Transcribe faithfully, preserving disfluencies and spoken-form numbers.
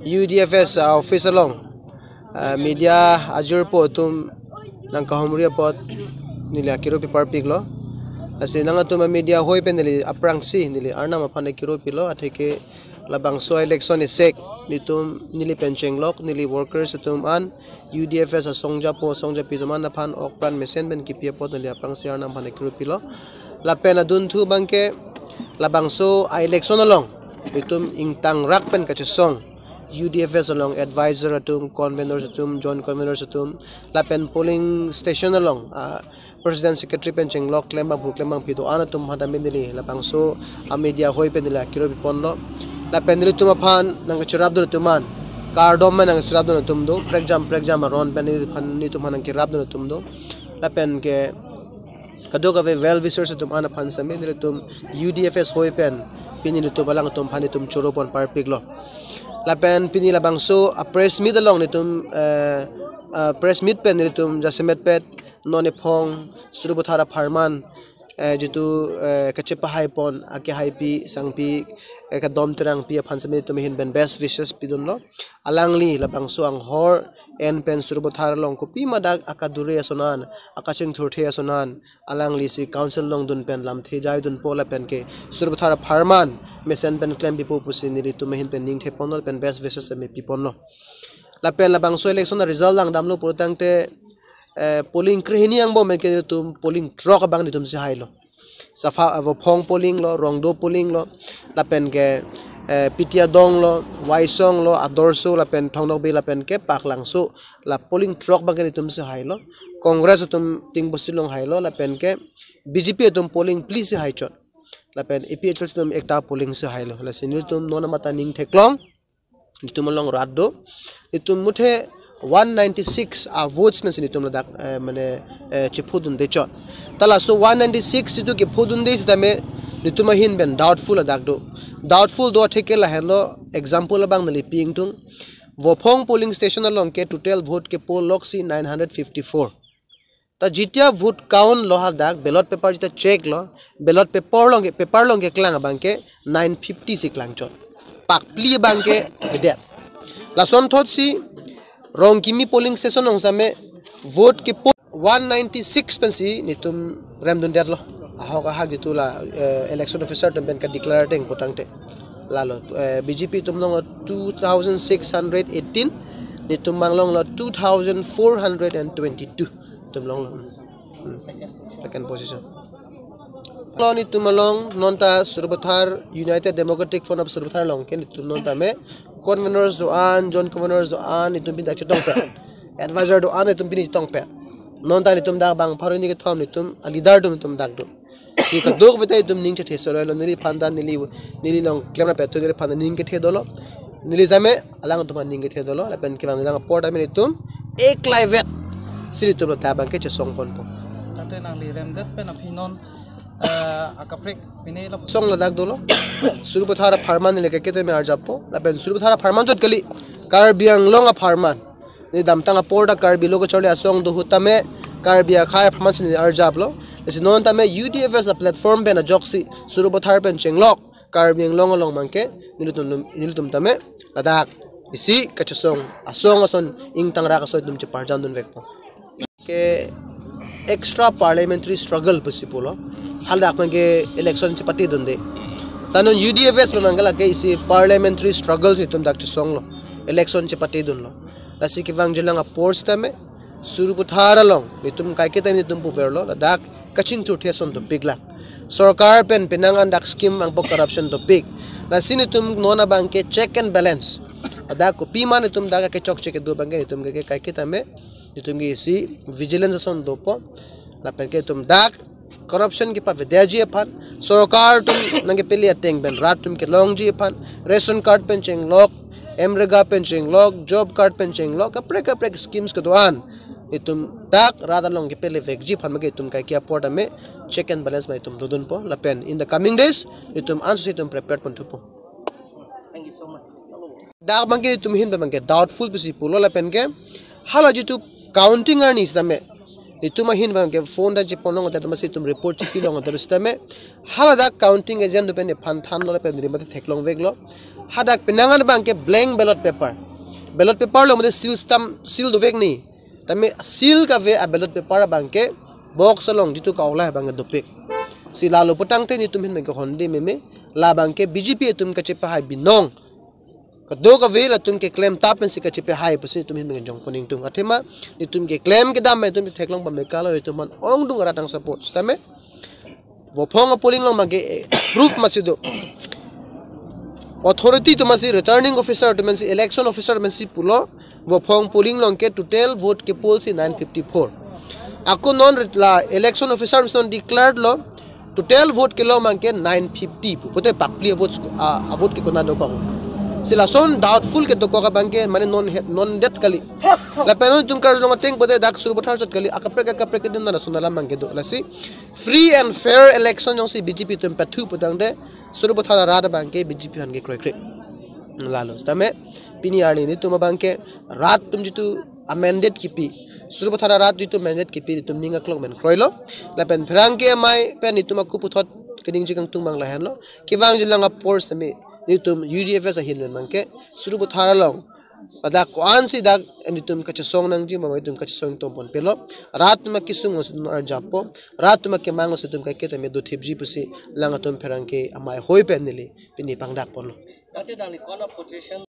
U D F S office along, ah, media ajirpo atum nangkahumri apot neli akiru pi parpiklo. Lasi nangtum media ahoi pen neli aphrangsi neli Arnam aphan akiru pilo, atheke labangso election isek nelitum, neli pen chenglok neli workers atum an, U D F S asongjapo asongjapi atum an aphan ok pran mesen pen kipi apot neli aphrangsi Arnam aphan akiru pilo. Lapen adunthu abangke labangso a-election along nelitum ingtangrak pen kachesong U D F S along advisor atum, conveners atum, joint conveners atum, lapen polling station along, ah, president secretary pen chenglok klembangphu klembangpi do-an atum aphan tame neli labangso a-media ahoi pen neli akiru piponlo. Lapen nelitum aphan nangkacherapdun atum an, kardom pen nangkacherapdun atum do, prekjam prekjam aron pen neliphan, nelitum aphan nangkerapdun atum do. Lapen ke kadokave well wishers atum an aphan sitame nelitum U D F S ahoi pen pini nelitum alangtum aphan nelitum choro pon parpiklo. Lapen pini labangso a-press meet along nelitum, eh, ah, press meet pen nelitum jasemet pet non ephong Sarupathar apharman, eh, jitu, eh, kachepahai pon akehaipi sangpi, eh, kadom terangpi aphan sitame nelitum ahin pen best wishes pidunlo. Alangli labangso anghor en pen Sarupathar along kopima dak akadure ason an, akachingthurthe ason an, alangli si council along dun pen lamthe jaidunpo lapen ke Sarupathar apharman mesen pen klempipo pusi nelitum ahin pen ningtheponlo lapen best wishes tame piponlo. Lapen labangso election a-result langdamlo pulotangte, eh, polling krehini angbong pen ke nelitum polling throk abang nelitum si hailo. Sapa, eh, Vophong polling lo, Rongdo polling lo, lapen ke, eh, Pitia Dong lo, Waisong lo, Adorsho, lapen Thongdokbi, lapen ke Paklangso, la polling throk abangke nelitum si hailo. Congress atum Tingbosi along hailo, lapen ke B J P atum polling phli si haichot. Lapen A P H L C atum ekta polling si hailo. Lasi nelitum non amata ning theklong. Nelitum along rat do. Nelitum muthe one ninety-six a-votes pensi nelitum ladak, eh, mane, eh, chephodunde chot. Ta laso one ninety-six jitu kephodunde sitame nelitum ahin pen doubtful ladak do. Doubtful do atheke lahenlo, example abang neli pi ingtung. Vophong polling station along ke total vote ke-poll lok si nine hundred fifty-four. Ta jitia vote count lo hadak, ballot paper jitia check lo, ballot paper along ke, paper along keklang abangke nine fifty si klangchot. Pakphli abangke vedet. Lasonthotsi Rongkimi polling station along sitame vote ke-poll one ninety-six pensi nelitum remdundetlo. Ahok ahak jitu la, eh, election officer atum pen ka-declare ateng pulotangte. Lalo, eh, B J P atum along two thousand six hundred eighteen, nelitum abang along lo two thousand four hundred and twenty-two. Nelitum along lo. Hmm. Second position. Lo nelitum along nonta Sarupathar, United Democratic Front of Sarupathar along ke nelitum non tame conveners do-an, joint conveners do-an, nelitum pini dak chetongpet. Advisor do-an nelitum pini chetongpet. Nonta nelitum dak bang pharo hini kethom nelitum a-leader atum nelitum dak do. Si kadokave ta nelitum ning chethe solo lo, neliphan ta neli, neli along klemrap pen neliphan ta ning kethe dolo. Neli sitame alangtum aphan ning kethe dolo. Lapen kevang lang apor tame nelitum eklaivet si nelitum ladak abangke chesong ponpo. Tate nangli remdet pen aphi non, eh, akaprek pine la song ladak dolo. Sarupathar apharman neli kaike tame arjappo. Lapen Sarupathar apharman chot kali, Karbi Anglong apharman. Neli damtang apor ta Karbi lo kacharli asong do ahut tame Karbi akhei apharman si neli arjaplo. Lasi non tame U D F S a-platform pen ajoksi Sarupathar pen chenglok Karbi Anglong along abangke nelitum, nelitum tame ladak isi kachesong asong ason, ingtangrak ason nelitum cheparjandunvekpo. Ke extra parliamentary struggle pusi pulo. Haladak abangke election chepatedunde. Ta non U D F S pen abangke lake isi parliamentary struggle si nelitum dak chesonglo. Election chepatedunlo. Lasi kevangjilang apor sitame Sarupathar along nelitum kaike tame nelitum puverlo, ladak kachingthurthe ason dopiklang. Sorkar pen penang an dak scheme angbong corruption dopik. Lasi nelitum non abangke check and balance. Ladak kopima nelitum dak kechokche kedo abangke nelitum ke kaike tame nelitum ke isi vigilance ason dopo. Lapen ke nelitum dak corruption kepavedetji aphan, sorkar atum nangkepele ateng pen rat atum kelongji aphan, ration card pen chenglok, MGNREGA pen chenglok, job card pen chenglok, kaprek kaprek schemes kedo-an nelitum dak rat along kepelevekji aphan abangke nelitum kaike apor tame check and balance ma nelitum dodunpo. Lapen in the coming days nelitum ansose nelitum prepared ponthupo. Thank you so much. Dak abangke nelitum ahin pen abangke doubtful pusi pulo lapen ke hala jitu counting arni sitame Itum ahin abangke phone ta chepon long ata atum si itum report chipi long ata sitame. Haladak counting agent pen nephan thanlo lapen rimate theklong veklo. Hadak penang abangke blank ballot paper. Ballot paper lo mate seal stamp, seal dovek ni. Tame seal kave a ballot paper abangke box along jitu kaulai abangke dopik. Si lalo putangte netum ahin abangke honde meme. Labangke B J P atum kachepahai binong. Kadokave latum keklem tap pensi kachepahai pusi netum ahin abangke jongpon ingtung. Athema netum keklem kedam netum theklong pame kalo netum aphan ongdung arat nang support. Sitame Vophong polling along abangke, eh, proof masi do. Authority atum si, returning officer atum si, election officer atum si pulo, Vophong polling along ke total vote ke poll si nine fifty-four. Ako non ret-, la election officer atum si non declared lo, total vote kelo abangke nine fifty pu. Pote pakli vote ko-, a, a vote ke konat dokok. Si lason doubtful kedokok abangke mane non het, non det kali. Lapen non itum karjulong ateng pote dak Sarupathar chot kali, akaprek akaprek kedun nara sona lam abangke do. Lasi free and fair election jongsi B J P atum pathu putangte Sarupathar arat abangke B J P aphan ke kroikre. Lalo sitame pini arni netum abangke rat atum jitu amended kipi, Sarupathar arat jitu amended kipi netum ning aklong men kroilo. Lapen pherangke amei pen netum aku puthot keningje kangtung abang lahenlo. Kevangjilang apor sitame netum U D F S ahin pen abangke Sarupathar along ladak ko-an si dak netum kachesong nangji ma netum kachesong tompon pelo. Rat atum akesung lo si netum arjappo. Rat atum akemang lo si netum kake tame dothipji pusi lang atum pherangke amei hoi pen neli pini pangdakponlo. Tangte nangli ko-an a position